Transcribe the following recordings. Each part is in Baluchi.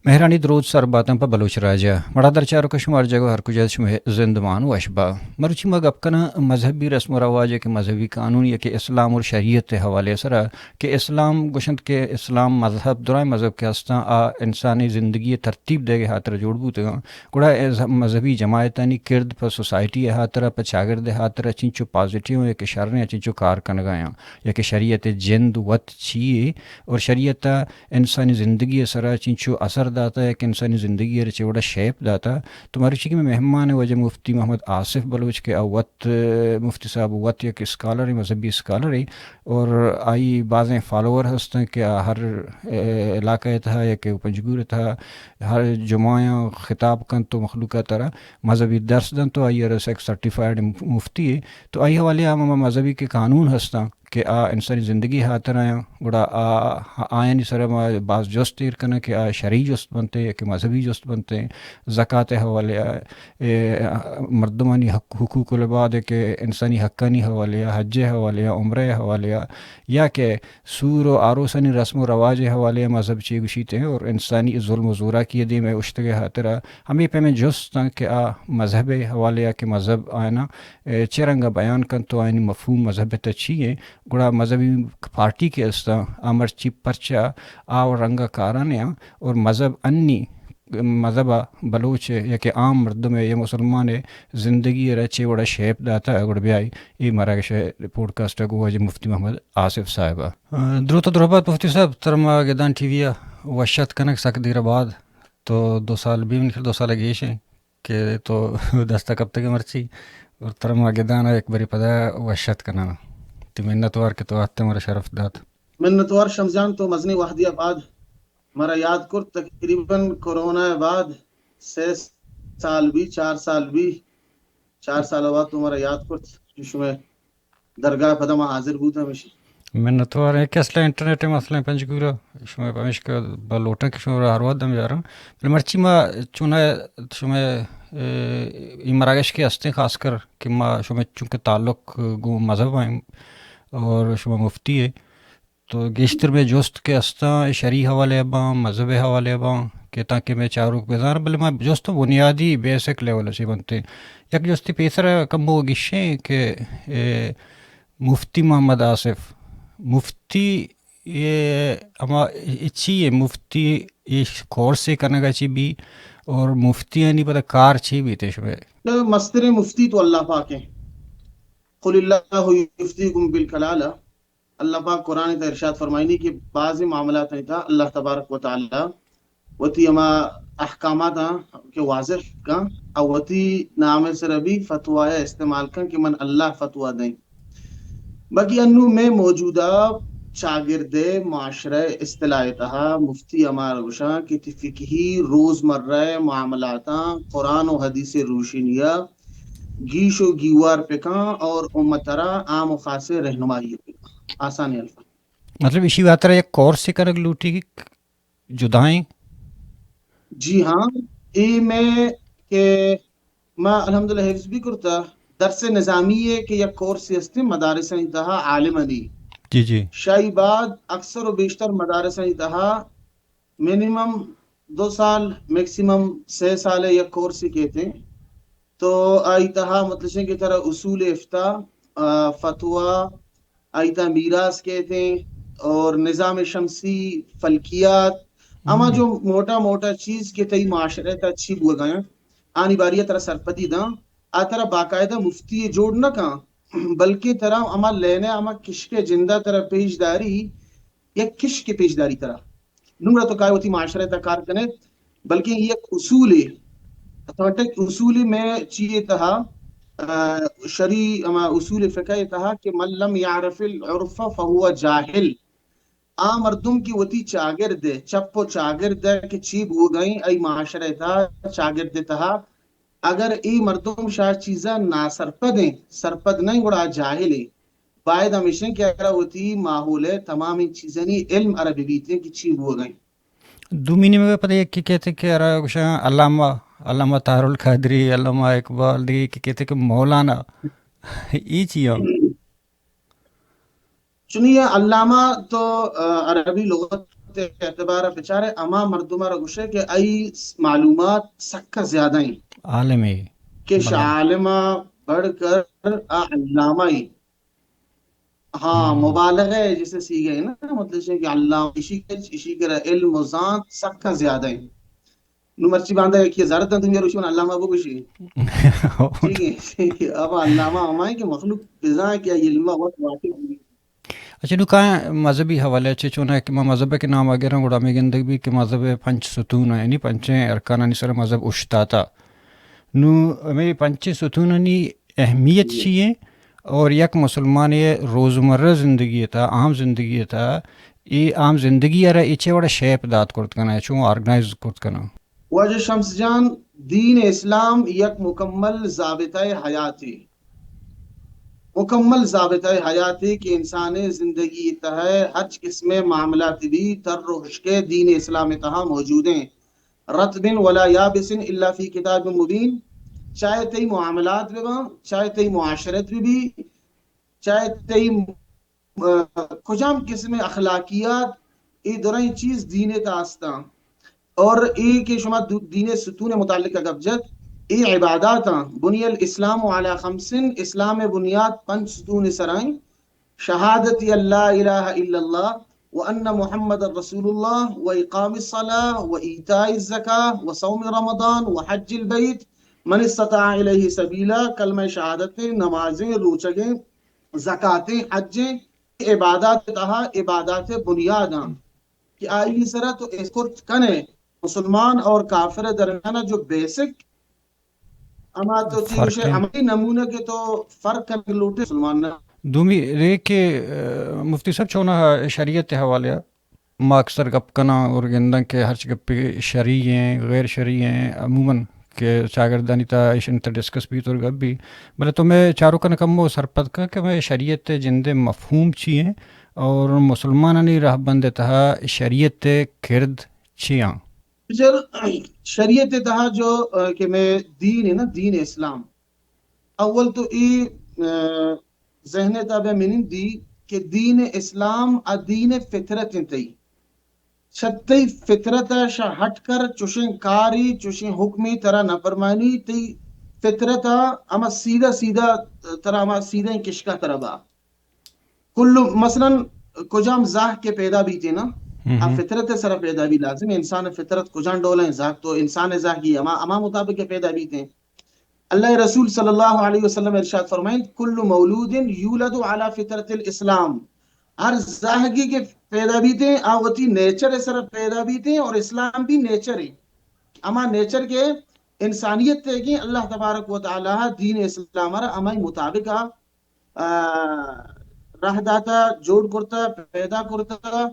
مہرانی درود سر باتاں پہ بلوچ راج ءَ۔ مڑادر چاروک ءُ شما ہر جاگہ ءُ ہر کجا ات، شمئے زندمان وش با۔ مروچی ما گپ کناں مذہبی رسم ءُ رواج ءِ کہ مذہبی قانون یا کہ اسلام اور شریعت ءِ حوالے ءِ سرا کہ اسلام گوشنت کہ اسلام مذہب، درائیں مذہب کہ ہستاں، آ انسانی زندگی ءِ ترتیب دئیگ ءِ ہاترا جوڑ بوتگاں۔ گڑا اے ز-، مذہبی جماعتانی کرد پہ سوسائٹی ءِ ہاترا، پہ چاگرد ءِ ہاترا چنچو پازیٹیو یا کہ شریں، چنچو کار کنگا آں، یا کہ شریعت ءِ جند وت چی یے اور شریعت ءَ انسانی زندگی ءِ سرا چنچو اثر داتا یا کہ انسانی زندگی ءَ چہ وڑا شیپ داتا۔ تو مروچی کہ مئے مہمان ءِ واجہ مفتی محمد آصف بلوچ کہ آ وت، مفتی صاحب وت یک اسکالرے، مذہبی اسکالرے، اور آئی بازیں فالوور ہستاں کہ آ ہر، اے، علاقہ ءِ تہا یا کہ پنجگور ءِ تہا ہر جمعہ آں خطاب کنت تو مخلوق ءِ ترا مذہبی درس دنت تو آئی ءَ را یک سرٹیفائیڈ مفتی یے۔ تو آئی حوالے ءَ ہم ہما مذہبی کہ قانون ہستاں کہ آ انسانی زندگی ءِ ہاترا آں، گڑا آ، آیانی سرا ما باز جست ایر کناں کہ آ شرعی جست بنت یا کہ مذہبی جست بنت، زکات ءِ حوالے ءَ، اے، مردمانی حق، حقوق العباد ءِ کہ انسانی حقانی حوالے ءَ، حج ءِ حوالے ءَ، عمرہ ءِ حوالے ءَ، یا کہ سور ءُ آروسانی رسم ءُ رواج ءِ حوالے ءَ مذہب چے گوشیت اور انسانی ظلم ءُ زوراکی ءِ دیم ءَ اوشتگ ءِ ہاترا ہمے پیمیں جست آں کہ آ مذہب ءِ حوالے ءَ کہ مذہب آیاناں، اے، چے رنگ ءَ بیان کنت تو آیانی مفہوم مذہب ءِ تہ چی ایں۔ گڑا مذہبی پارٹی کہ استاں، آ مرچی پرچا آ رنگ ءَ کاران آں اور مذہب انی، مذہب ءَ بلوچ ءِ یا کہ عام مردم ءِ یا مسلمان ءِ زندگی ءَ را چے وڑا شیپ داتا، گڑا بیائی اے مراگش ءِ پوڈکاسٹ ءَ گوں واجہ مفتی محمد آصف صاحب ءَ۔ دروت ءُ درہبات مفتی صاحب، ترا ما گدان ٹی وی ءَ وش اتک کنگ سک دیر ءَ بعد، تو دو سال بی، من خیال دو سال ءَ گیش ایں کہ تو دست ءَ کپتگ ئے مرچی، اور ترا ما گدان ءَ یک برے پدا وش اتک کناں۔ تئی منتوار کہ تو آتے مارا شرف دات۔ منتوار شمس جان، تو مزنیں وہدے ءَ بعد مارا یاد کرت، تقریباً کرونا ءَ بعد سے سال بی، چار سال بی، چار سال ءَ بعد تو مارا یاد کرت کہ شمئے درگاہ ءَ پدا ما حاضر بوت ہمیشی۔ منتوار ایں کہ اصل ءَ انٹرنیٹ ءِ مسئلہ ایں پنجگور ءَ، شما پمیشکا با لوٹاں کہ شما را ہر وھد ہم یاراں۔ بلے مرچی ما چوناہا شما، اے، اے مراگش کہ ہستیں، خاص کر کہ ما شما چونکہ تعلق گوں مذہب ءَ ایں اور شما مفتی ئے، تو گیشتر مئے جست کہ استاں، اے شرعی حوالے ءَ باں، مذہب ءِ حوالے ءَ باں کہ تانکہ مئے چاروک بزاناں، بلے ما جست بنیادی بیسک لیول ءَ چہ بنت ایں۔ یک جستے پیسر ءَ کمو گشیں کہ، اے، مفتی محمد آصف، مفتی اے ہما اے چی اے، مفتی اے کورس ءَ کنگ ءَ چی بی اور مفتیانی پدا کار چی بیت شمئے؟ مستریں مفتی تو اللہ پاک ایں۔ قل اللہ یفتیکم بالکلالہ۔ اللہ پاک قرآن ءِ تہا ارشاد فرمائینی کہ بعض معاملات ءِ تہا اللہ تبارک و تعالی وتی ہما احکاماتاں کہ واضح کن، او وتی نام ءِ سرا بی فتوی ءَ استعمال کن کہ من اللہ فتوی دئیں۔ باقی انو مئے موجودہ چاگرد ءِ معاشرہ ءِ اصطلاح ءِ تہا مفتی ہما را گوشاں کہ تئی فقہی روزمرہ ءِ معاملاتاں قرآن و حدیث ءِ روشنی ءَ گیش و گیوار پکاں اور امت ءَ را عام و خاص ءِ رہنمائی پکاں۔ آسان الفاظ۔ مطلب ایشی واترا یک کورس کنگ لوٹی کہ جدائیں؟ جی ہاں، اے مئے کہ ما الحمدللہ حفظ بھی کرتا، درس نظامی ءِ کہ یک کورس ہستے مدارسانی تہا عالمانی۔ جی، جی۔ شاہی بعد اکثر و بیشتر مدارسانی تہا منیمم دو سال، میکسیمم سے سال ءِ یک کورسے کیت ایں۔ تو آئی تہا مطلب کہ ترا اصول افتاء، آ، فتویٰ، آئی تہا میراث کیت ایں اور نظام شمسی، فلکیات، ہما جو موٹا موٹا چیز کہ تئی معاشرہ ءِ تہا چی بوگا ایں، آنی باری ءَ ترا سرپدی داں، آ ترا باقاعدہ مفتی جوڑ نہ کن، بلکہ ترا ہما لین ءَ ہما کشک ءِ جند ءَ ترا پیش داری، یک کشکے پیش داری ترا۔ نوں گڑا تو کائے وتی معاشرہ ءِ تہا کار کنے، بلکیں یک اصولے، اتھنٹک اصولے مئے چی ءِ تہا، آ، شرعی ہما اصول فقہ ءِ تہا کہ من لم یعرف العرف فہو جاہل۔ آ مردم کہ وتی چاگرد ءَ، چپ و چاگرد ءَ کہ چی بوگا ایں، ای معاشرہ ءِ تہا، چاگرد ءِ تہا، اگر اے مردم شہ چیزاں ناسرپد ایں، سرپد نہ ایں، گڑا آ جاہل ایں۔ باید ہمیش ایں کہ ہرا وتی ماحول ءِ تمامیں چیزانی علم ہرا بہ بیت ایں کہ چی بوگا ایں۔ دومی نیمگ ءَ پدا یکے کیت کہ ہرا گوشاں علامہ، علامہ طاہر القادری، علامہ اقبال، دگہ یکے کیت کہ مولانا۔ اے چی ایں؟ چونی ءَ علامہ تو، آ، عربی لغت اعتبار ءَ بچارے، ہما مردم ءَ را گوشے کہ آئی معلومات سکا زیادہ ہیں۔ عالم ہے۔ کہ بلے۔ شہ عالم ءَ بڑھ کر آ علامہ ہیں۔ ہاں، ہم۔ مبالغہ ہے، جسے سیگا ہے نا، مطلب ہے کہ علامہ، اشی کے، اشی کرا علم و زانت سکا زیادہ ہیں۔ نو مرچی باندا یکی زرد دنیا روشی من علامہ بگوشی۔ ٹھیک ہے۔ اب علامہ ہمائیں کہ مخلوق بزاں کہ علم وقت واقع۔ اچھا، نو کائیں مذہبی حوالے چے چونا کہ ما مذہب کے نام اگر ہم گڑا ہمیں گندگ بھی کہ مذہب پنچ ستون ہیں، یعنی پنچیں ارکانانی سر مذہب اشتاتا۔ نو ہمیں پنچیں ستونانی اہمیت چی ہے؟ اور یک مسلمان یہ روزمرہ زندگی تھا، عام زندگی تھا، یہ عام زندگی ارا یہ چے وڑا شیپ دات کرت کنا، چون آرگنائز کرت کنا؟ واجہ شمس جان، دین اسلام یک مکمل ضابطہ حیاتی، مکمل ضابطہ حیاتی کہ انسان زندگی تہ ہرچ قسم معاملات بھی تر و ہشکے دین اسلام تہا موجود ہیں۔ رطب ولا یابس الا فی کتاب مبین۔ چاہے تئی معاملات بباں، چاہے تئی معاشرت ببی، چاہے تئی، آ، کجام قسم اخلاقیات، اے درائیں چیز دین تا استاں۔ اور اے کہ شما دو-، دین ستون متعلق گپ جت، اے عبادات ہیں۔ بنی الاسلام علی خمس، اسلام بنیاد پنچ ستون سرائیں۔ شہادت ان لا الہ الا اللہ و ان محمد رسول اللہ و اقام الصلاة و ایتاء الزکاة و صوم رمضان و حج البیت من استطاع الیہ سبیلا، کلمہ شہادتیں، نمازیں، روچگیں، زکاتیں، حجیں، عبادات تہا عبادات بنیاد ہیں کہ آئی سرا تو اسکرت کنے مسلمان اور کافر درمیان جو بیسک اما تو چی فرق گوشے، ہے۔ ہمے نمونہ کہ تو فرق کنگ لوٹے مسلمان نہ۔ دومی رے کہ، آ، مفتی صاحب چونا شریعت حوالے ما اکثر گپ کناں اور گنداں کہ ہرچ گپے شرعی ہیں، غیر شرعی ہیں، عموماً کہ چاگردانی تا ایشانی تا ڈسکس بیت اور گپ بھی۔ بلے تو میں چارو کن کمو سرپد کن کہ میں شریعت جند مفہوم چی ہیں اور مسلمانانی راہبند تہا شریعت کرد چی ہیں؟ بچار، شریعت تہا جو، آ، کہ میں دین ہے نا، دین اسلام، اول تو اے، آ، ذہن تا بہ منندی کہ دین اسلام ء دین فطرت انت۔ تئی شہ تئی فطرت ء شہ ہٹ کر چوشیں کاری، چوشیں حکمی ترا نہ پرمانی۔ تئی فطرت ء ہما سیدھا سیدھا ترا ہما سیدھا کشکا ترا با۔ کل مثلاً کجام زاہ کے پیدا بیتے نا، آ فطرت سرا پیدا بی۔ لازم انسان فطرت کجام ڈول ہیں، زاہ تو انسان زاہ کی ہما، ہما مطابق پیدا بیتے ہیں۔ اللہ رسول صلی اللہ علیہ وسلم ارشاد فرمائیں، کل مولود یولد علی فطرت الاسلام۔ ہر زہگی کہ پیدا بیتے ہیں، آ وتی نیچر سر پیدا بیتے ہیں اور اسلام بھی نیچر ہے۔ اما نیچر کے انسانیت تے کہ اللہ تبارک و تعالی دین اسلام را امائی مطابق آ، آ، راہ داتا، جوڑ کرتا، پیدا کرتا۔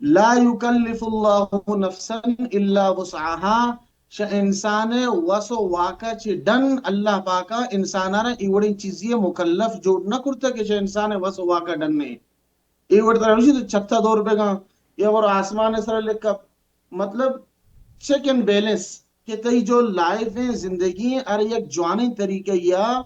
لا یکلف اللہ نفسا الا وسعها، شہ انسان وس و واکا چہ ڈن اللہ پاکا انسانا را ای وڑیں چیزی مکلف جوڑ نہ کرتا کہ شہ انسان وس و واکا ڈن نے۔ ای وڑ ترا نوشی تو چھتا دور بگا یا ور آسمان سر لکا، مطلب چیک اینڈ بیلنس کہ تئی جو لائف ہیں، زندگی ہیں، ہر یک جوانیں طریقہ یا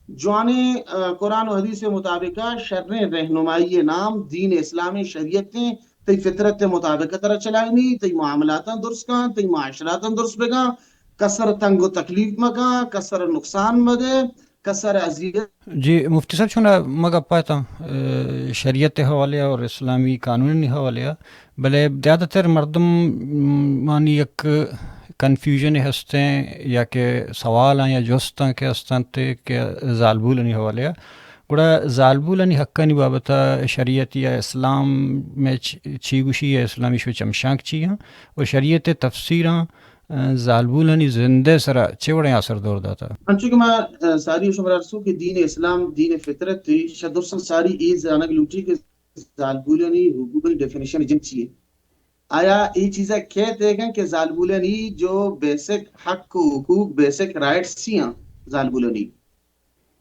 جوانیں، آ، قرآن و حدیث مطابقہ شریں رہنمائی نام دین اسلام شریعت ہیں۔ تئی فطرت مطابق ترا چلائنی، تئی معاملاتاں درست کن، تئی معاشراتاں درست بگا، کسر تنگ و تکلیف مکا، کسر نقصان مدے، کسر اذیت۔ جی مفتی صاحب، چونا ما گپا اتاں، آ، شریعت حوالے اور اسلامی قانونی حوالے، بلے زیادہ تر مردم، م، مانی یک کنفیوژن ہستیں یا کہ سوال ہیں یا جست ہیں کہ ہستنت کہ زالبولانی حوالے۔ گڑا زالبولانی حقانی بابت شریعت یا اسلام میں چ-، چی گوشی یا اسلامی شو چمشانک چی ہیں اور شریعت تفسیراں، آ، زالبولانی زندے سرا چے وڑیں اثر دور داتا؟ انچو کہ ما، آ، ساری شمارا ارسو کہ دین اسلام دین فطرت تے، شہ درساں ساری اے زانگ لوٹی کہ زالبولانی حقوقانی ڈیفینیشن جند چی ہے؟ آیا اے چیزا کہتے ہیں کہ زالبولانی جو بیسک حق و حقوق، بیسک رائٹس چی ہیں زالبولانی؟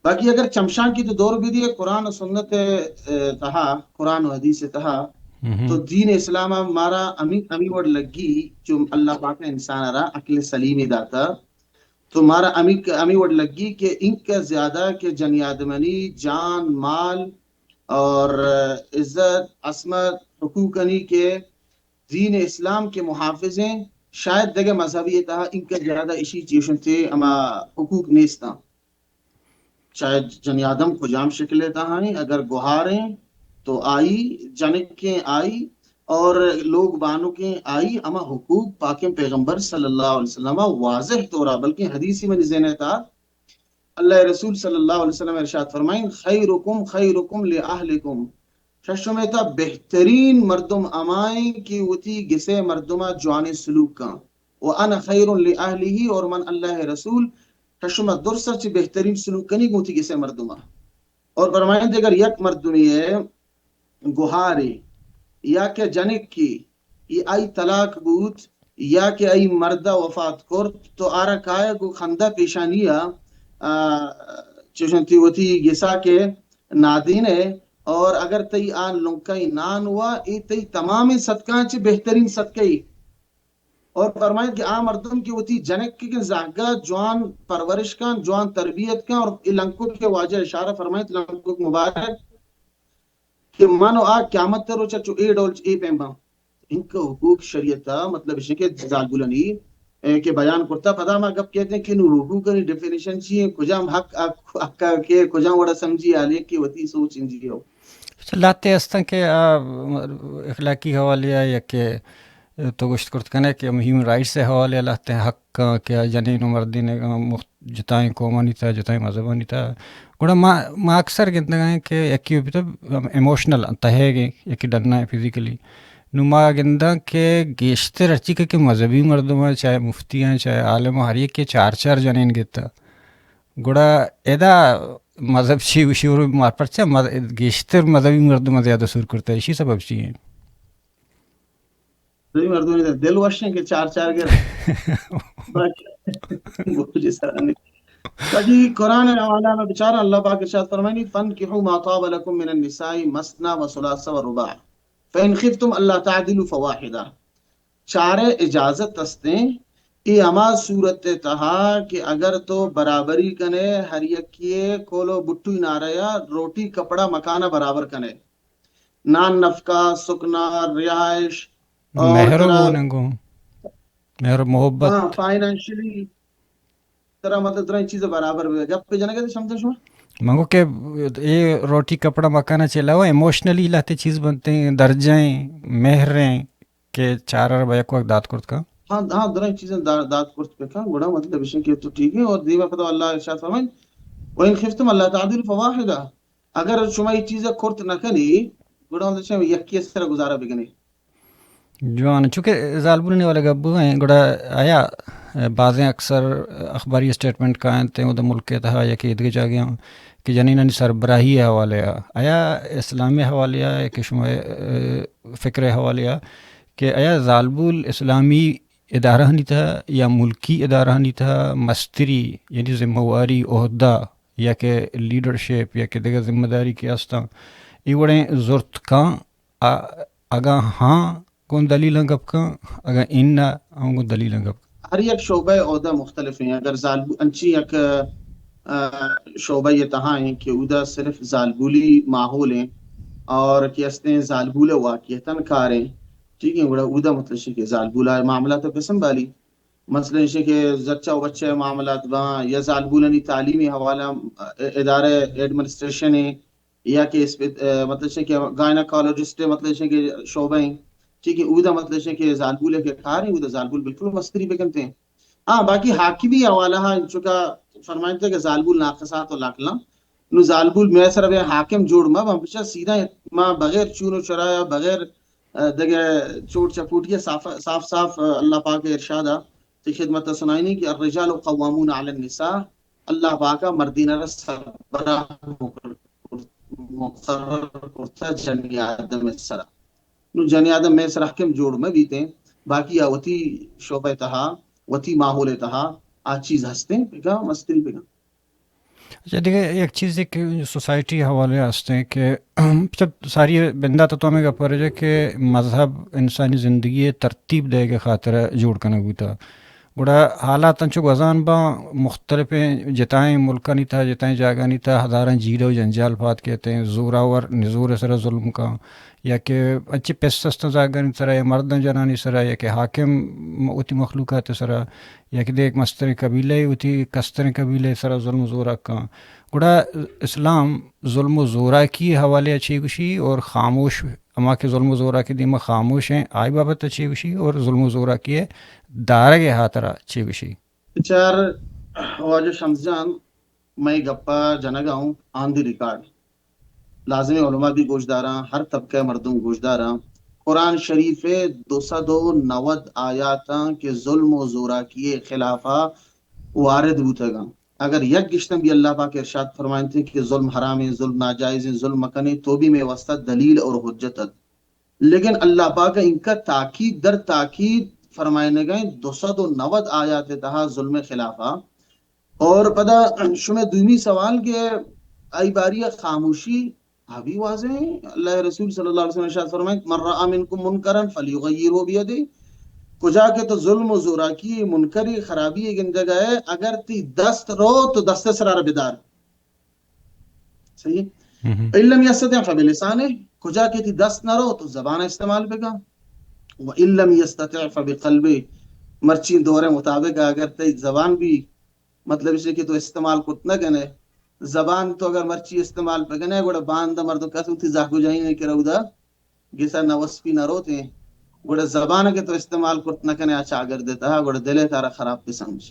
باقی اگر چمشانکی تو دور بھی دیے قرآن و سنت، آ، تہا، قرآن و حدیث تہا، تو دین اسلام مارا امی، امی وڑ لگی جو اللہ پاک انسان را عقل سلیمی داتا۔ تو مارا امی، امی وڑ لگی کہ انکا زیادہ کہ جنی آدمانی جان، مال اور عزت، عصمت، حقوقانی کہ دین اسلام کے محافظ ہیں، شاید دگہ مذہبی تہا انکا زیادہ اشی چیشن تے اما حقوق نیستاں۔ چاہے جنی آدم کجام شکل تہا ہیں، اگر گوہار ہیں تو آئی، جنکیں آئی، اور لوگ بانکیں آئی، اما حقوق پاکیں پیغمبر صلی اللہ علیہ وسلم واضح طورا، بلکہ حدیثی منی ذہن تہا اللہ رسول صلی اللہ علیہ وسلم ارشاد فرمائیں، خیرکم خیرکم لأہلکم، ششم تا بہترین مردم امائیں کہ وتی گسے مردما جوانیں سلوک کن۔ و انا خیر لأہلہ، اور من اللہ رسول ششم درسا چی بہترین سلوک کنی گوں وتی گسے مردما۔ اور فرمائیں اگر یک مردمی ہے گوہارے یا کہ جنکے، ای آئی طلاق بوت یا کہ آئی مردہ وفات کرت، تو آرا کائے گو خندہ پیشانی ء، آ، چوشن تی وتی گسا کہ نادین ہے، اور اگر تئی آن لنکائی نان ہوا، اے تئی تمامیں صدقاں چہ بہترین صدقہ ای۔ اور فرمائیت کہ آ مردم کہ وتی جنک کہ زہگا جوان پرورش کن، جوان تربیت کن، اور اے لنکک کہ واجہ اشارہ فرمائیت، لنکک مبارک، کہ من و آ قیامت روچا چو اے ڈول اے پیم باں۔ انکہ حقوق شریعت ء مطلب اش کہ زالبولانی، اے، کہ بیان کرتا، پدا ما گپ کہتے ہیں کہ نو حقوقانی ڈیفینیشن چی ہیں، کجام حق، حق، حق کہ کجام وڑا سمجھی آلے کہ وتی سوچ انجی ہو۔ اچھا، لاتے ہستن کہ آ، اخلاقی حوالے آ یا کہ تو گوشت کرت کنے کہ ہم ہیومن رائٹس ء حوالے ء لہتیں حق آں کہ جنین و مردین ء مخت-، جتائیں قومانی تہا، جتائیں مذہبانی تہا۔ گڑا ما، ما اکثر گندگا ہیں کہ یکی بیتہ ہم ایموشنل آں، تہیگیں، یکی ڈنا ہیں فزیکلی۔ نو ما گنداں کہ گیشتر ہرچی کہ، کہ مذہبی مردم آں، چاہے مفتی آں، چاہے عالم آں، ہر یکے چار چار جنین گتا۔ گڑا ادا مذہب چی وشی اور مار پرچہ مذ-، گیشتر مذہبی مردم زیادہ سور کرتا ہے، اسی سبب چی ہیں؟ دوی مردمانی دل وشیں کہ چار چار گر۔ باقی بوجی سرانی۔ باقی قرآن حوالہ میں بچار اللہ پاک ارشاد فرمائنی، فانکحوا ما طاب لکم من النساء مثنی و ثلاث و رباع، فان خفتم الا تعدلوا فواحدہ۔ چارے اجازت استیں، اے ہما صورت تہا کہ اگر تو برابری کنے، ہر یکی کولو بٹوی ناریا روٹی کپڑا مکانا برابر کنے، نان نفقہ، سکنا، رہائش، اور مہر و ترا گوننگو، مہر و محبت۔ ہاں، فائنانشلی ترا مطلب ترا چیز برابر بے۔ گپ پہ جنگے تے سمجھن شما؟ منگو کہ اے روٹی کپڑا مکانا چے علاوہ ایموشنلی لہتے چیز بنتے ہیں، درجہ ہیں، مہر ہیں کہ چارر با یک وقت دات کرت کن۔ ہاں، ہاں، درائیں چیزیں دا-، دات کرت بکن، گڑا مطلب اشیں کہ تو ٹھیک ہے۔ اور دیما پتہ اللہ ارشاد فرمائیں، وان خفتم اللہ تعدل فواحدہ۔ اگر شما یہ چیز کرت نہ کنی، گڑا ہم چہ یکی سر گزارہ بگنی۔ جوان، چونکہ زالبولانی والا گپ بوئیں، گڑا آیا بازیں اکثر اخباری اسٹیٹمنٹ کائنت ہیں، ادھر ملک کے تہا یا کہ ادھر جاگے ہوں کہ جنینانی سربراہی حوالے آ، آیا اسلامی حوالے آ کہ شما، اے، فکر حوالے آ کہ آیا زالبول اسلامی ادارہانی تہا یا ملکی ادارہانی تہا مستری، یعنی ذمہ واری، عہدہ یا کہ لیڈرشپ یا کہ دگہ ذمہ داری کہ استاں، اے وڑیں زرت کاں، آ، اگاں ہاں گوں دلیلاں گپ کاں، اگاں اناں ہم گوں دلیلاں گپ کاں۔ ہر یک شعبہ عہدہ مختلف ہیں۔ اگر زالبو-، انچی یک، آ، شعبہ یہ تہا ہیں کہ اودا صرف زالبولی ماحول ہیں اور کہ استیں زالبول واقعتاً کار ہیں، ٹھیک ہے، گڑا اودا مطلب شے کہ زالبولا معاملات پہ سنبھالی۔ مثلاً ایشی کہ زچہ و بچہ معاملات باں یا زالبولانی تعلیمی حوالہ، ادارہ ایڈمنسٹریشن ہیں یا کہ اس پہ، مطلب ایشی کہ گائناکالوجسٹ، مطلب ایشی کہ شعبہ ہیں، ٹھیک ہے، اودا مطلب ایشی کہ زالبول ہے کہ کار ہیں، اودا زالبول بالکل مستری بکنتے ہیں۔ ہاں، باقی حاکمی حوالہ ہاں، چونکہ فرمائنتے کہ زالبول ناقصات و لاکلاں، نو زالبول میں سر بے حاکم جوڑ ما، ہم پچا سیدھا ما بغیر چون و چرایا، بغیر دگہ چوٹ چپوٹی ء صاف صاف، صاف، اللہ پاک ء ارشاد ء تئی خدمت ء سنائینی کہ الرجال قوامون علی النساء، اللہ پاک ء مردین ء را سربراہ مقرر کرتا جنی آدم ء سرا۔ نو جنی آدم مئے سرا حاکم جوڑ مہ بیتیں، باقی آ وتی شعبہ ء تہا، وتی ماحول ء تہا آ چیز ہستیں، پگا مستری پگا۔ اچھا، دگہ یک چیزے کہ سوسائٹی حوالے ء است ہیں کہ جب ساری بندات تو ہمیں گپ کرے کہ مذہب انسانی زندگی ء ترتیب دے کے خاطر جوڑ کنگ بوتا۔ گڑا حالات انچو گوزان باں، مختلفیں جتائیں ملکانی تہا، جتائیں جاگہانی تہا ہزاراں جیڑہ و جنجال پاد کیت ایں، زوراور نزور ء سرا ظلم کاں، یا کہ انچیں پس استاں زاگانی سرا، یا مرداں جنانی سرا، یا کہ حاکم وتی مخلوقات سرا، یا کہ دگہ مستریں قبیلہ وتی کستریں قبیلہ سرا ظلم و زوراک کاں۔ گڑا اسلام ظلم و زوراکی حوالے ء چے گوشی اور خاموش، ہما کہ ظلم و زوراکی دیما خاموش ہیں، آئی بابت ء چے گوشی اور ظلم و زوراکی ء دارگ ء ہاترا چے گوشی؟ بچار واجہ شمس جان، مئے گپا جنگا ہوں آن دی ریکارڈ، لازمی علماء بھی گوش داراں، ہر طبقہ مردم گوش داراں۔ قرآن شریف دو سد و نود آیاتاں کہ ظلم و زوراکی خلافا وارد بوتگاں۔ اگر یک گشتن بھی اللہ پاک ارشاد فرمائنتے کہ ظلم حرام ہیں، ظلم ناجائز ہیں، ظلم مکنے، تو بھی میں واسطہ دلیل اور حجت ات۔ لیکن اللہ پاک انکا تاکید در تاکید فرمائنگا ہیں دو سد و نود آیات تہا ظلم خلافا۔ اور پدا شمع دومی سوال کہ آئی باری خاموشی، ہاں بھی واضح ہیں۔ اللہ رسول صلی اللہ علیہ وسلم ارشاد فرمائیں، من رأى منكم منكرا فليغيره بيده۔ کجا کہ تو ظلم و زوراکی، منکری، خرابی گندگا ہے، اگر تی دست رو تو دست سرا را بدار۔ صحیح ہے؟ مہم۔ ان لم يستطع فبلسانه، کجا کہ تی دست نہ رو تو زبان استعمال بکا۔ و ان لم يستطع فبقلبه، مرچی دور مطابق اگر تی زبان بھی مطلب اش کہ تو استعمال کت نہ کنے، زبان تو اگر مرچی استعمال بکنے، گڑا باند مردم کس وتی زہگ و جاہی نہیں کرا ادا گسا نہ وسپی نہ روتے۔ گڑا زبان کہ تو استعمال کت نہ کنے آ چاگرد تہا، گڑا دل تارا خراب بہ سمجھ۔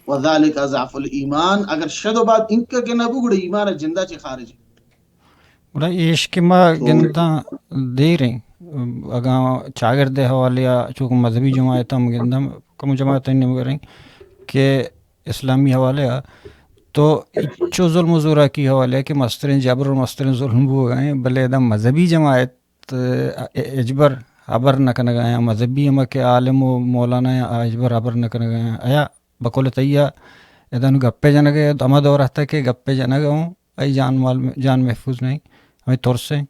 وذلك ضعف الایمان، اگر شد و بعد انکا کہ نہ بو، گڑا ایمان جندا چہ خارج۔ گڑا ایش کہ ما تو گنداں دیر ایں، اگاں چاگرد ء حوالے ء چونکہ مذہبی جماعت ہم گنداں، کم جماعت نیمگ ء رہیں کہ اسلامی حوالے ء تو چو ظلم و زوراکی حوالے ء کہ مستریں جبر و مستریں ظلم بوگ ء ایں، بلے ادا مذہبی جماعت ء ہچبر ہبر نہ کنگ ء آں، مذہبی ہما کہ عالم و مولانا آں، آ ہچبر ہبر نہ کنگ ء آں۔ آیا بقول تئی ء ادا نوں گپے جنگ ء ہما دور اتک کہ گپے جنگ ء اوں، آئی جان مال، جان محفوظ نہیں، ہمیں ترس ہیں۔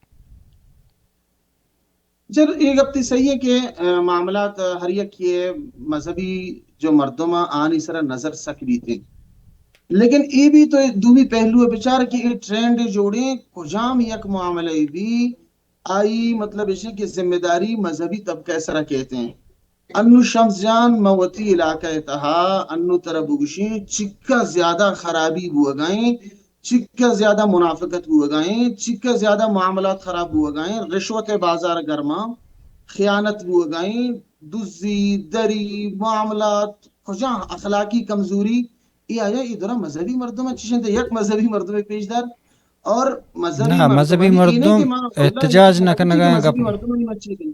چل، یہ گپ تی صحیح ہے کہ، آ، معاملات، آ، ہر یک یہ مذہبی جو مردم آ، آنی سرا نظر سک بیتے۔ لیکن یہ بھی تو دومی پہلو ہے بچار کہ یہ ٹرینڈ جوڑیں، کجام یک معاملہ بھی آئی مطلب اش کہ ذمہ داری مذہبی طبقہ سرا کہتے ہیں۔ انو شمس جان، من وتی علاقہ ء تہا انو ترا بگوشیں، چکا زیادہ خرابی بوگائیں، چکا زیادہ منافقت بوگائیں، چکا زیادہ معاملات خراب بوگائیں، رشوت ء بازار گرما، خیانت بوگائیں، دزی، دری، معاملات، کجا اخلاقی کمزوری، اے آیا اے درا مذہبی مردم چشنت، یک مذہبی مردم پیش دار اور مذہبی نہ، مذہبی مردمانی اے نہیں مردم کہ ما اللہ احتجاج نہ کرنا کنگا کہ مذہبی گپ۔ مردمانی مچی دیں۔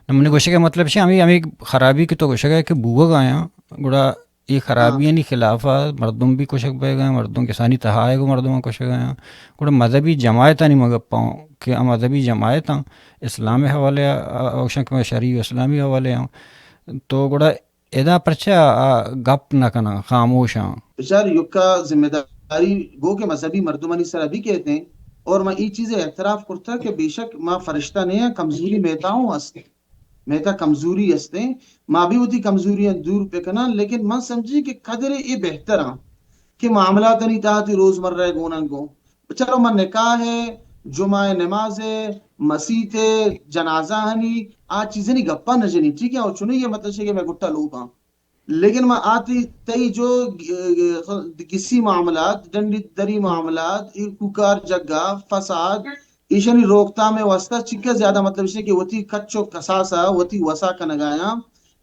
نہ، منی گوشگ ء مطلب چی، ہمے، ہمے خرابی کہ تو گوشگ ء کہ بوگ ء آیاں، گڑا اے ہاں۔ خرابیانی خلاف ء مردم بھی کشگ بیگ ء، مردم کسانی تہا ء گوں مردماں کشگ ء آیاں۔ گڑا مذہبی جماعتانی من گپ ء آں کہ آ مذہبی جماعتاں اسلام ء حوالے ء، آ، آ گوشاں کہ ما شرعی و اسلامی حوالے ء آں۔ تو گڑا ادا پرچا آ گپ نہ کناں، خاموش آں؟ بچار یکا ذمہ داری گو کہ مذہبی مردمانی سرا بھی کہتے ہیں، اور ما ای چیز اعتراف کرتا کہ بے شک ما فرشتہ نہیں ہیں، کمزوری میتاؤں است۔ مئے تہا کمزوری است ایں، ما بھی وتی کمزوریاں دور بکناں، لیکن من سمجھی کہ قدرے اے بہتر آں کہ معاملاتانی تہا تی روزمرہ ء گوناں گوں۔ بچارو من نکاح ء، جمعہ ء نماز ء، مسیت ء، جنازہ ہنی، آ چیزانی گپا نہ جنی، ٹھیک ہے، او چنو یہ مطلب چہ کہ مئے گٹا لوگ آں۔ لیکن ما آتی تئی جو، گ-، گ-، گسی معاملات، ڈنڈی دری معاملات، اے کوکار جگا، فساد، ایشانی روکتام ء واسطہ چکہ زیادہ مطلب اش کہ وتی کچ و کساس ء وتی وسا کنگایاں،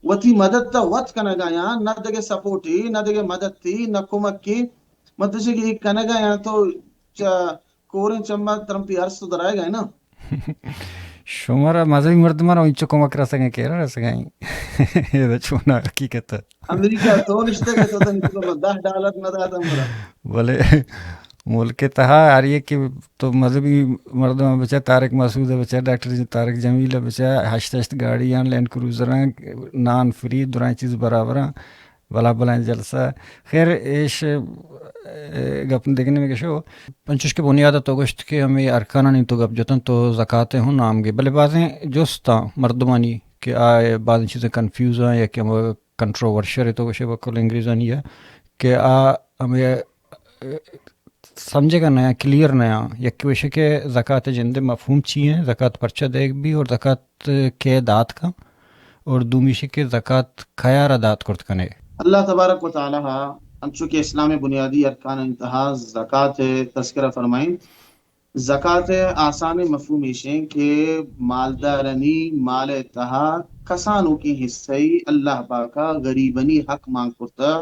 وتی مدد تا وت کنگایاں، نہ دگہ سپورٹے، نہ دگہ مددے، نہ کمکے، مطلب اش کہ اے کنگایاں تو چ-، کوریں چمبا ترمپی ارس تو درائے گئے نا۔ شمارا مذہبی مردماں را انچو کمک رسگیں کہ رسگیں۔ اے چونا حقیقت۔ امریکہ تو نشتہ کہ تو تن دہ ڈالر نہ داتا مرا۔ بلے ملک ء تہا ہر یکے تو مذہبی مردم ء بچار، طارق مسعود ء بچار، ڈاکٹر ج-، طارق جمیل ء بچار، ہشت ہشت گاڑی آں، لینڈ کروزر آں، نان فری، درائیں چیز برابر آں، بلا بلائیں جلسہ۔ خیر، ایش، ء، گپ دگہ نیمگے شو۔ پنچوش کہ بنیاد ء تو گوشت کہ ہمے ارکانانی تو گپ جتن، تو زکات ء ہوں نام گے، بلے بازیں جست آں مردمانی کہ آ بازیں چیزیں کنفیوز آں یا کہ ہم کنٹروورشل ہے تو گوشے بکل انگریزانی ہے کہ آ ہمیں سمجھے گا نیا، کلیئر نیا۔ یکی گوشے کہ زکات جندے مفہوم چی ہیں، زکات پرچہ دیگ بھی اور زکات کے دات کا، اور دومی شے کہ زکات کیا را دات کرت کنے۔ اللہ تبارک و تعالی ہا انچو کہ اسلام بنیادی ارکان انتہا زکات تذکرہ فرمائیں۔ زکات آسان مفہوم ایشیں کہ مالدارانی مال تہا کسانوکیں حصہ ای اللہ پاکا غریبانی حق مان کرتا۔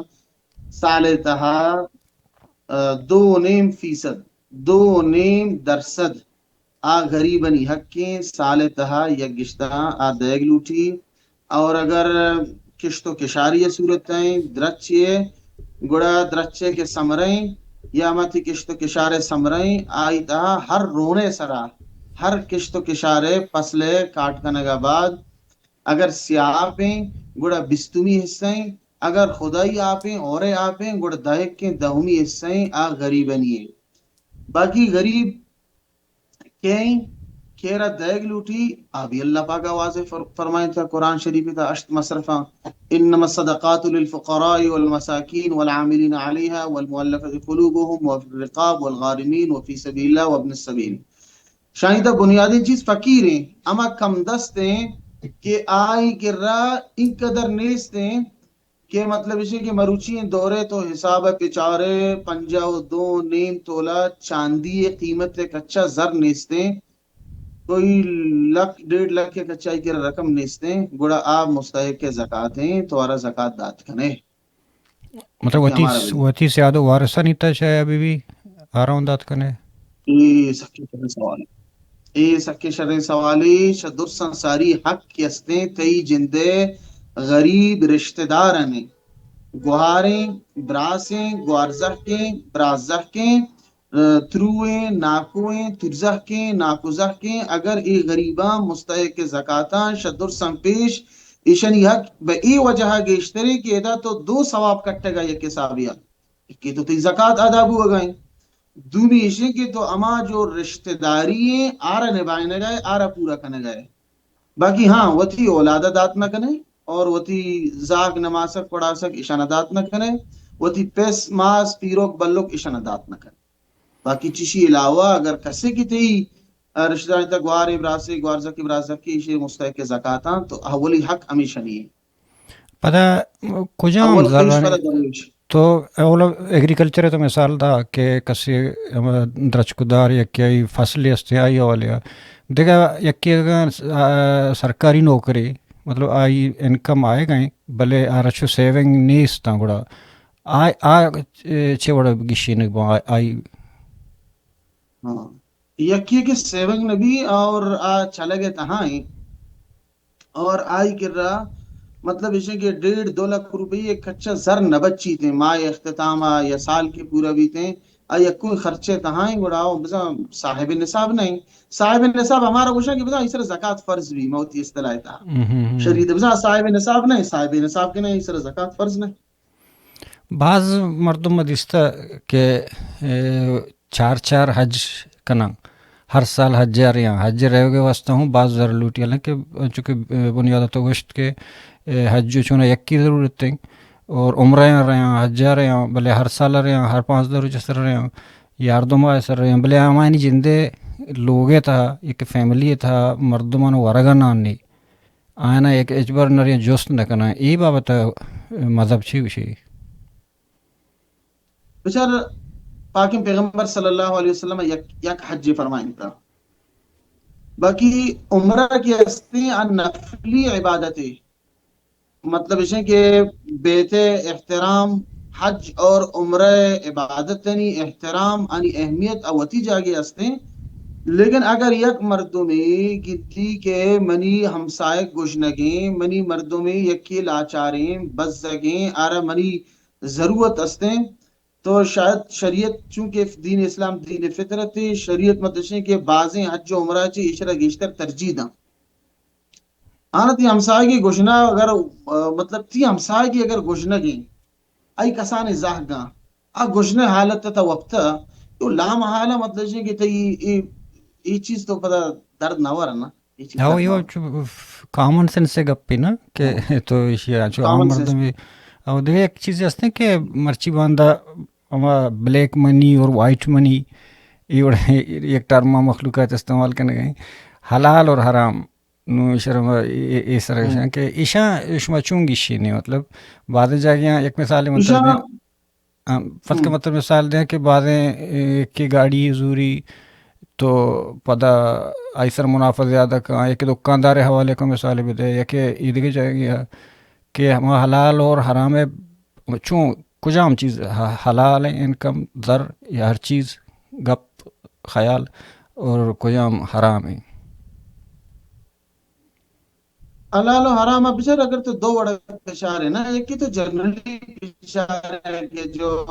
سال تہا، آ، دو نیم فیصد، دو نیم درصد آ غریبانی حقیں سال تہا یک گشتہ آ دیگ لوٹی۔ اور اگر کشت و کشاری صورت ہیں، درچے، گڑا درچے کے سمریں یا متی کشت و کشار سمریں، آئی تہا ہر رونے سرا، ہر کشت و کشار فصل کاٹ کنگا بعد اگر سیاہ آپیں، گڑا بیستمی حصہ ہیں، اگر خدائی آپیں، اورے آپیں، گڑا دائکیں دہمی حصہ ہیں، آ غریبنی ہیں۔ باقی غریب کئیں؟ کیرا دئیگ لوٹی، آ بھی اللہ پاک واضح فر-، فرمائیں تھا قرآن شریف تھا اشت مصرفاں، انما الصدقات للفقراء والمساکین والعاملین علیہا والمؤلفۃ قلوبہم وفی الرقاب والغارمین وفی سبیل اللہ وابن السبیل۔ شاہی تھا بنیادی چیز فقیر ہیں، اما کم دست ہیں کہ آئی کرا ان قدر نیست ہیں کہ مطلب اسی کہ مروچی دورے تو حساب پچارے پنجاہ و دو نیم تولا چاندی قیمت کچا زر نیستیں، کوئی لکھ ڈیڑھ لکھ کے کچا ای کرا رقم نیستیں، گڑا آ مستحق زکات ہیں، تو آرا زکات دات کنے۔ مطلب کہ وتی ہمارا بھی وتی سیاد و وارثانی تا شاید ابھی بھی آرا ہوں دات کنے۔ اے سکیں شریں سوالے۔ اے سکیں شریں سوالے، شہ درساں ساری حق کہ استیں، تئی جندے غریب رشتہ دارانی، گوہاریں، براسیں، گوارزہکیں، برازہکیں، ء، تروئیں، ناکوئیں، ترزہکیں، ناکوزہکیں، اگر اے غریباں مستحق زکاتاں شہ درساں پیش، ایشانی حق بہ اے وجہ گیشتریں کہ ادا تو دو ثواب کٹگا یک حسابیا۔ کہ تو تئی زکات ادا بوگا ہیں۔ دومی ایشیں کہ تو ہما جو رشتہ داری ہیں، آرا نبھائنگا ہے، آرا پورا کنگا ہے۔ باقی ہاں، وتی اولادا دات نہ کنے اور وتی زاگ نماسک پڑاسک اشانا دات نہ کنے، وتی پس ماس پیروک بلوک اشانا دات نہ کنے۔ باقی چشی علاوہ اگر کسے کی تئی، ا، رشتہ داری تا گوارے براسے، گوارزکی براسکی ایشی مستحق زکاتاں، تو اولی حق ہمیشہ نہیں ہے۔ پدا کجام اول خیش زرانی پدا درویش۔ تو اول ایگریکلچر تو مثال دا کہ کسی ہم درچکدار یا کئی فصل استے آئی اولی۔ دیگا یکی اگاں، آ، سرکاری نوکری، مطلب آئی انکم آئے گئے، بلے آ رچو سیونگ نیست گڑا۔ آ، آ، چے وڑا گشینگ با آئی؟ ہاں۔ یکی کہ سیونگ نبی اور آ چلگ تہا ہیں۔ اور آئی کرا مطلب ایشیں کہ ڈیڑھ دو لکھ روپی ایک کچا زر نہ بچیتیں، ماہ اختتام آ یا سال کے پورا بیتیں، آ یکویں خرچے تہائیں، گڑا او بزاں صاحب نصاب نہیں۔ صاحب نصاب ہمارا گوشاں کہ بزاں اسر زکات فرض بھی موتی اصطلاح تہا۔ ہم، ہم، ہم۔ شریعت بزاں صاحب نصاب نہیں، صاحب نصاب کے نہیں، اسر زکات فرض نہیں۔ باز مردم ما دیستہ کہ، اے، چار چار حج کناں، ہر سال حج ءَ ریاں، حج ءَ رہوگے واسطہ ہوں باز زر لوٹی، حالانکہ چونکہ، اے، بنیاد تو گوشت کہ، اے، حج و چونا یکی ضرورت ہیں اور عمرہ ءَ ریاں، حج ءَ ریاں، بلے ہر سال ریاں، ہر پانزدہ روچ سر ریاں، یار دو ماہ سر ریاں، بلے ہمانی جندے لوگے تھا، یک فیملی تھا، مردمان ورگا نان نہیں۔ آیانا یک ہچبر نہ ریں جست نہ کناں۔ اے بابت ءَ مذہب چی گوشی؟ بچار، پاکیں پیغمبر صلی اللہ علیہ وسلم یک، یک حج فرمائینتا۔ باقی عمرہ کی ہستی ان نفلی عبادت ہے۔ مطلب اسے کہ بیت احترام، حج اور عمرہ عبادت یعنی احترام، آنی اہمیت اوتی جاگے ہستے۔ لیکن اگر یک مردمے گندی کہ منی ہمسائگ گژنگیں، منی مردمے یکے لاچاریں، بزگیں، آرا منی ضرورت استیں، تو شاید شریعت، چونکہ دین اسلام دین فطرت ہے، شریعت متشیں کہ بازیں حج و عمرہ چی ایشرا گیشتر ترجیح داں۔ آنا تی ہمسائگی گژنا اگر، آ، مطلب تی ہمسائگی اگر گژنگیں، آئی کسانیں زہگاں، آ گژنہ حالت تا وپتہ، تو لامحالہ مطلب چی کہ تئی اے، اے چیز تو پدا درد نہ ورنا۔ اے چیز ہو، تک یہ ما چو کامن سینس گپے نا کہ ہاں۔ تو ایشی چو عام کامن سینس۔ مردم بھی۔ اور دیکھے، ایک چیز ہستے کہ مرچی باندا ہما بلیک منی اور وائٹ منی، یہ وڑ-، ایک ٹرم مخلوقات استعمال کرنے گئے، حلال اور حرام۔ نو شرم اے، اے سر ہم۔ کہ ایشاں شما چون گشی نے، مطلب، بعض جاگہ یک مثال مطلب ایشاں دیں۔ ہم، فرض کے ہم۔ مطلب مثال دیں کہ بعضیں، اے، کہ گاڑی زوری تو پدا آئی سر منافع زیادہ کن، یا کہ دکاندار حوالے کو مثال بدے، یا کہ ایدگہ جاگہ کہ ہما حلال اور حرام ہے، چون کجام چیز ح-، حلال ہے، انکم، زر یا ہر چیز، گپ، خیال، اور کجام حرام ہے؟ حلال و حرام ء بچار، اگر تو دو وڑ بچارے نا، یکی تو جنرلی بچارے کہ جو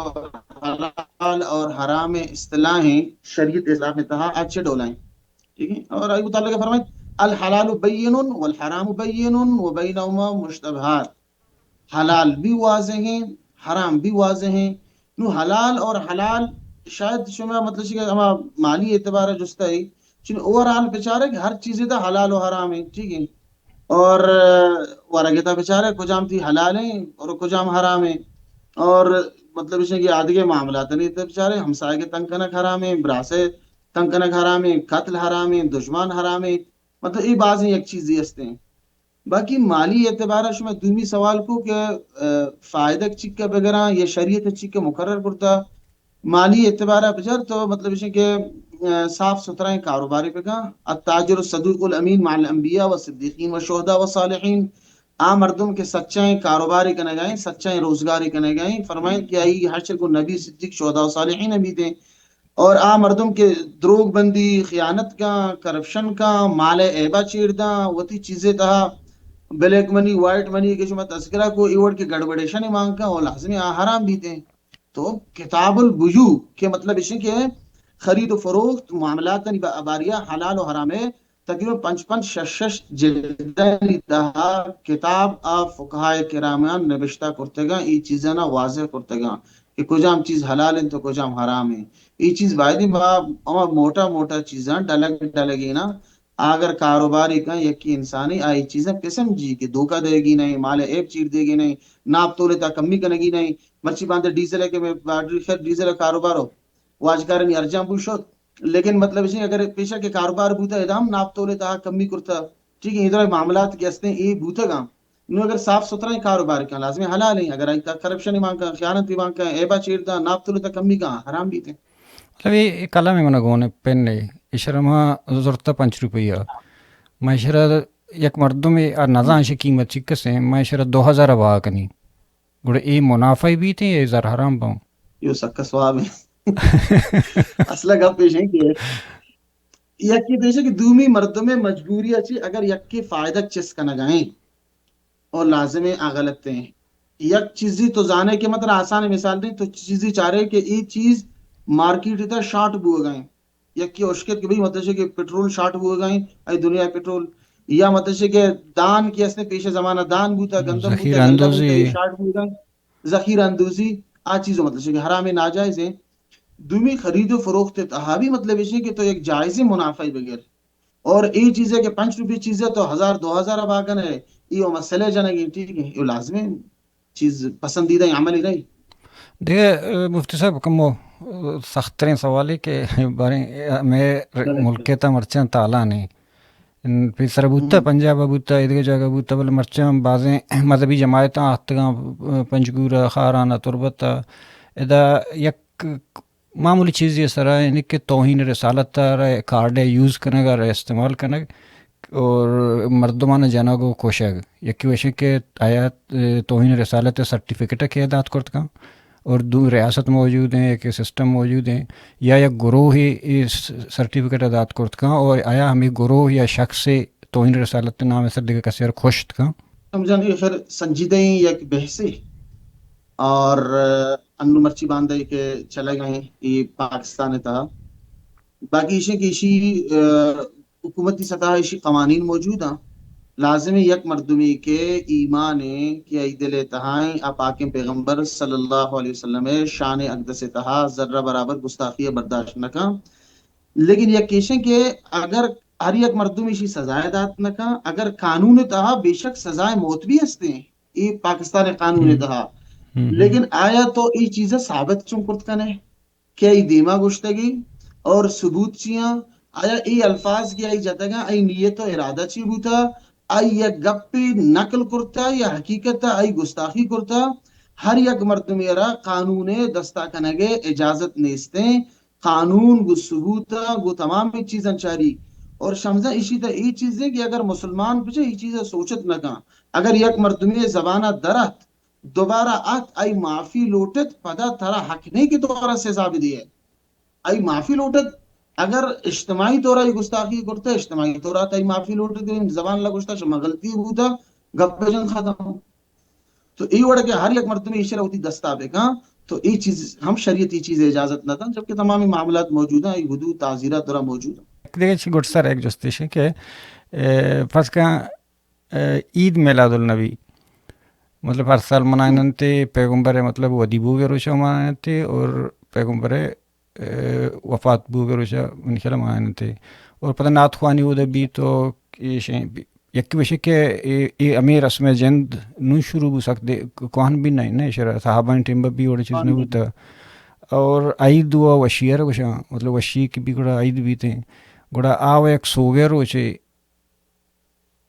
حلال اور حرام اصطلاح ہیں شریعت اسلام تہا، اچھے ڈولا ہیں، ٹھیک ہے؟ اور آئی متعلق فرمائے، الحلال بین والحرام بین وبینہما مشتبہات۔ حلال بھی واضح ہیں، حرام بھی واضح ہیں۔ نو حلال اور حلال شاید شما مطلب کہ ہما مالی اعتبار جستا ہے، چون اوور آل بچارے کہ ہر چیزے تا حلال و حرام ہیں، ٹھیک ہے؟ اور، آ، ورگے تا بچارے کجام تھی حلال ہیں اور کجام حرام ہیں۔ اور مطلب اسے کہ آدگے معاملات نہیں تو بچارے ہمسائے کے تنگ کنک حرام ہیں، براسے تنگ کنک حرام ہیں، قتل حرام ہیں، دشمن حرام ہیں۔ مطلب یہ بعض یک چیزی ہستے ہیں۔ باقی مالی اعتبار ء شما دومی سوال کو کہ، آ، فائدہ چکا بگراں یا شریعت چکا مقرر کرتا۔ مالی اعتبار ء بچار تو مطلب اش کہ، آ، صاف ستھرائیں کاروبارے بکاں۔ التاجر الصدوق الامین مع الانبیاء والصدیقین والشہداء والصالحین۔ آ مردم کہ سچائیں کاروبارے کنگائیں، سچائیں روزگارے کنگائیں، فرمائیں کہ آئی حشر کو نبی، صدیق، شہداء و صالحین امیدیں۔ اور آ مردم کہ دروگ بندی، خیانت کاں، کرپشن کاں، مال ء عیبا چیر داں، وتی چیزے تہا بلیک منی، وائٹ منی کہ شما تذکرہ کو، ای وڑ کہ گڑبڑیشن مان کاں، او لازمی آ حرام بیتے۔ تو کتاب البیوع کہ مطلب اش کہ خرید و فروخت معاملات نی با-، باریا حلال و حرام ہے، تقریباً پنچ پنچ شش شش جلدانی تہا کتاب آ فقہائے کراماں نبشتہ کرتگاں، ای چیزانا واضح کرتگاں کہ کجام چیز حلال انت و کجام حرام انت۔ ای چیز بایدیں ما ہما موٹا موٹا چیزاں ڈلگ ڈلگینا، اگر کاروباری کن یکی انسانی آئی چیزاں پسم جی کہ دھوکہ دیگی نہیں، مال عیب چیر دیگی نہیں، ناپ تولے تا کمی کنگی نہیں۔ مرچی باندے ڈیزل ہے کہ میں باڈری خیر ڈیزل کاروبارو واجکارانی ارجان بوشت، لیکن مطلب اش اگر پیشہ کہ کاروبار بوتا، ادا ہم ناپ تولے تہا کمی کرتا، ٹھیک ہے، ادھر معاملات کہ ہستیں اے بوتگاں۔ نو اگر صاف ستھرا کاروبار کن، لازمی حلال ہیں، اگر آئی تا کرپشن مان کن، خیانت مان کن، عیبا چیر داں، ناپ تولے تا کمی کن، حرام بیتے۔ مطلب اے، اے قلم من گون پن ہے، اشرا ما زرتا پنچ روپیہ۔ ما اشرا یک مردم آ نزان شی قیمت چکس ہیں، ما اشرا دو ہزار بہا کنی۔ گڑا اے منافع بیت ایں، اے زر حرام بوں؟ یو سکا سواب ہیں۔ اصل گپ پیش ہیں کہ یکی پیش ہے کہ دومی مردم مجبوری اچی اگر یکی فائدہ چس کنگا ہیں اور لازم ہے آ غلط ہیں۔ یک چیزی تو زانے کہ مطلب آسان مثال دیں تو چیزی چارے کہ اے چیز مارکیٹ تا شارٹ بو گئے، یکی اشکت کہ بھئی مطلب کہ پٹرول شارٹ بو گئے، اے دنیا پٹرول یا مطلب کہ دان کی اس نے پیش زمانہ دان بوتا، گندم بوتا، ذخیرہ اندوزی، شارٹ بو گئے۔ ذخیرہ اندوزی، آ چیز مطلب کہ حرام ناجائز ہیں۔ دومی خرید و فروخت تہا بھی مطلب اش کہ تو یک جائز منافع بگر اور اے چیز ہے کہ پنچ روپی چیز ہے تو ہزار دو ہزار باگن ہے، یہ مسئلہ جنگی، ٹھیک ہے، یہ لازم ہے۔ چیز پسندیدہ عمل ہی نہیں۔ دگہ، اے، مفتی صاحب، کمو، اے، سخت ترین سوالے کہ باریں، اے، ہمے ر-، بلے۔ ملک تا مرچاں تالان ہیں۔ ان پیسر بوتا، ہم۔ پنجاب بوتا، ادگہ جاگہ بوتا، بلے مرچاں بازیں مذہبی جماعتاں آتگاں، اے، پنجگور، خاران، تربت، ادا یک معمولی چیزے سرا یعنی کہ توہین رسالت ء را کارڈ ء یوز کنگ ء را استعمال کنگ اور مردمان جنگ و کشگ۔ یکی وشیں کہ آیا، اے، توہین رسالت سرٹیفکیٹ ء کہ دات کرت کن اور دو ریاست موجود ہیں، یک سسٹم موجود ہیں یا یک گروہ اے س-، سرٹیفکیٹ ء دات کرت کن اور آیا ہمیں گروہ یا شخص توہین رسالت نام سر دیگر کسی اور کشت کن؟ سمجھان کہ خیر سنجیدہ ہیں یک بحثے اور انو مرچی باندے کہ چلگ ہیں یہ پاکستان تہا۔ باقی ایشی کہ ایشی، آ، حکومتی سطح ایشی قوانین موجود ہیں۔ لازم ہے یک مردمی کہ ایمان ہے کہ ای دل تہا ہیں، آ پاکیں پیغمبر صلی اللہ علیہ وسلم شان اقدس تہا ذرہ برابر گستاخی برداشت نہ کن۔ لیکن یک ایشیں کہ اگر ہر یک مردم ایشی سزائے دات نہ کن۔ اگر قانون تہا بے شک سزائے موت بھی ہستیں، اے پاکستان قانون تہا، لیکن آیا تو اے چیز ثابت چون کرت کنے کہ ای دیما گوشتگی اور ثبوت چیاں؟ آیا اے الفاظ کہ ای جتگاں، ای نیت و ارادہ چی بوتا؟ ای یک گپی نقل کرتا یا حقیقت ای گستاخی کرتا؟ ہر یک مردمی را قانون دستا کنگے اجازت نیستیں۔ قانون گو ثبوت گو تمام چیزاں چاری۔ اور شمزہ اشی تا ای چیزیں کہ اگر مسلمان بچے ای چیز سوچت نہ کن، اگر یک مردمی زبانہ درات دوبارہ ات، ای معافی لوٹت، پدا ترا حق نہیں کہ تو را سزا بدیے۔ ای معافی لوٹت۔ اگر اجتماعی طور ای گستاخی کرتے، اجتماعی طور ات ای معافی لوٹت، زبان لگوشتا شما غلطی بوتا، گپ جن ختم۔ تو ای وڑ کہ ہر یک مردم ایشرا وتی دستا بکن، تو ای چیز ہم شریعت ای چیز اجازت نہ دن، جبکہ تمامی معاملات موجود ہیں، ای حدود تعزیرات درا موجود ہیں۔ یک دگہ چی گڈ سر یک جستش ہے کہ، اے، فرض کن، اے، عید میلاد النبی، مطلب ہر سال منائنتے، پیغمبر مطلب ودی بوگے روچا منائنتے اور پیغمبر اے، وفات بوگ روچا منی خیال منائنتے۔ اور پدا نعت خوانی اودا بی تو ایشیں بی-، یکی بشے کہ اے، اے ہمیں رسم جند نو شروع بو سک دے، کوہن بھی نہیں، نہیں شرا صحابہ ٹیم بھی وڑ چیز نہ ہوتا۔ اور عید دعا وشی ہے گوشاں، مطلب وشی کی بھی گڑا عید بیتے۔ گڑا آو یک سوگے روچے،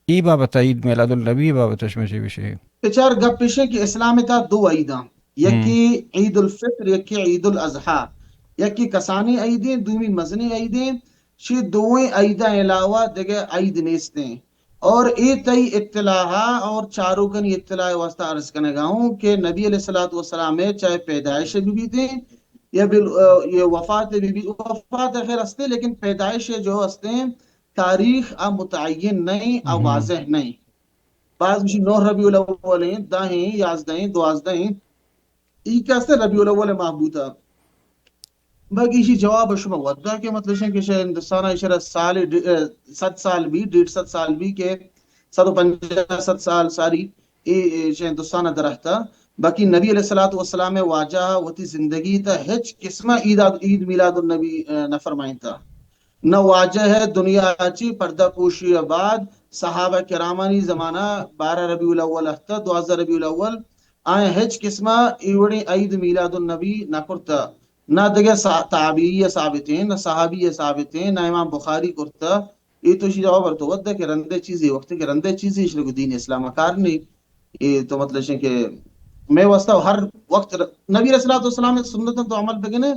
ای بابت عید میلاد النبی بابت شما چی بشے؟ بچار گپ پیشے کہ اسلام تا دو عیداں، یکی عید الفطر، یکی عید الاضحی۔ یکی کسانی عیدیں، دومی مزنی عیدیں۔ چی دوئیں عیداں علاوہ دگہ عید نیستیں۔ اور اے تئی اطلاع اور چاروکن اطلاع واسطہ عرض کنگا ہوں کہ نبی علیہ الصلوۃ والسلام چاہے پیدائش بھی بیتیں یا بال-، یہ وفات بھی بی-، وفات خیر ہستے، لیکن پیدائش جو ہستے تاریخ آ متعین نہیں، آ واضح نہیں۔ بعض گوشی نو ربیع الاول ہیں، دہ ہیں، یازدہ ہیں، دوازدہ ہیں۔ ای کہ ہستے ربیع الاول ماہ بوتا۔ باقی ایشی جواب شما ودا کہ مطلب شن کہ شہ ہندوستان ایشرا سال ڈ-، اے، صد سال بھی، ڈیڑھ صد سال بھی کہ صد و پنجاہ صد سال ساری اے، اے، شہ ہندوستان درہتا۔ باقی نبی علیہ الصلوۃ والسلام واجہ وتی زندگی تا ہچ قسمہ عید، عید میلاد النبی، اے، نہ فرمائنتا۔ نہ واجہ ہے دنیا چی پردہ پوشی بعد صحابہ کرامانی زمانہ بارہ ربیع الاول ہتا، دوازدہ ربیع الاول، آئیں ہچ قسمہ ایوڑیں عید میلاد النبی نہ کرتا۔ نہ دگہ صا-، تابعی ثابتیں، نہ صحابی ثابتیں، نہ امام بخاری کرتا۔ اے تو شی جواب تو ودا کہ رندے چیزی وقت کہ رندے چیزی اشرا کو دین اسلام کار نہیں۔ اے تو مطلب شے کہ میں واسطہ ہر وقت ر-، نبی علیہ الصلوۃ والسلام سنتاں تو عمل بگنے،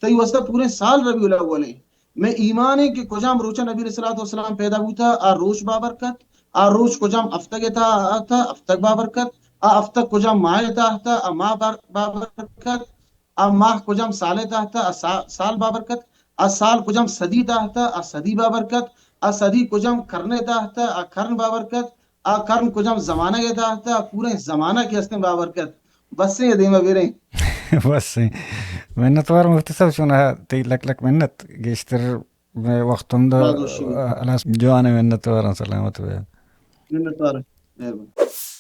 تئی واسطہ پورے سال ربیع الاول ہیں۔ میں ایمان ہے کہ کجام روچہ نبی علیہ الصلوۃ والسلام پیدا بوتا، آ روچ بابرکت، آ روچ کجام ہفتگ تا، تا ہفتگ بابرکت، آ ہفتگ کجام ماہ تا، تا آ ماہ بار-، بابرکت، آ ماہ کجام سال تا، تا آ سا-، سال بابرکت، آ سال کجام صدی تا، تا آ صدی بابرکت، آ صدی کجام کرن تا، تا آ کرن بابرکت، آ کرن کجام زمانہ تا، تا آ پورے زمانہ کے ہستیں بابرکت۔ بس ایں دیما بیریں۔ بس ایں۔ منت وار مفتی صاحب، چون تئی لک لک منت، گیشتر میں وقت ہم دا، ہلاس۔ جوان منت وار، سلامت بے۔ منت وار۔ مہربانی۔